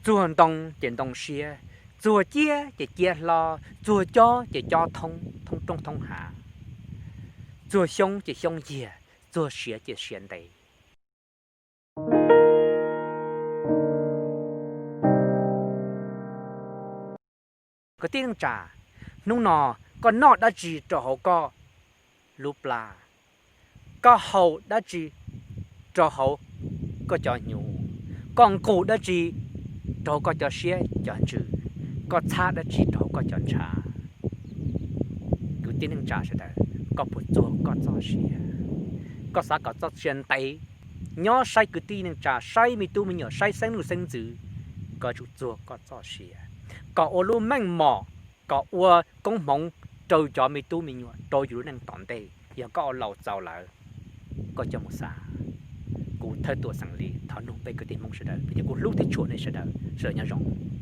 Txuag ntoo ces ntoo siab, txuag ciab ces ciab hlob, txuag cob ces cob thoob, thoob roob thoob hav, txuag xyoob ces xyoob yiag, txuag siav ces siav ntev. Kwv tij neej tsa, hnub no koj noj dab tsi rau hauv koj lub plab? Koj haus dab tsi rau hauv koj cov hnyuv? Koj nqus dab tsi rau hauv koj cov siab cov ntsws? Koj txhab dab tsi rau hauv koj cov ntshav? Kwv tij neej tsa sawv daws, koj puas txuag koj txoj sia? Koj xav kom txoj sia ntev, nyob saib kwv tij neej tsa, saib me tub me nyuam, saib xeeb leej xeeb ntxwv, koj tsum txuag koj txoj sia kom ua lub meej mom, kom ua koob hmoov rau cov me tub me nyuam rau yus lub neej tom ntej. Yog koj ua laus txaus lawm, koj coj mus xav. Kuv thawj tuam xeem Lis thov nug peb kwv tij Hmoob sawv daws, vim tias kuv hlub thiab tshua nej sawv daws, sawv daws nyob zoo.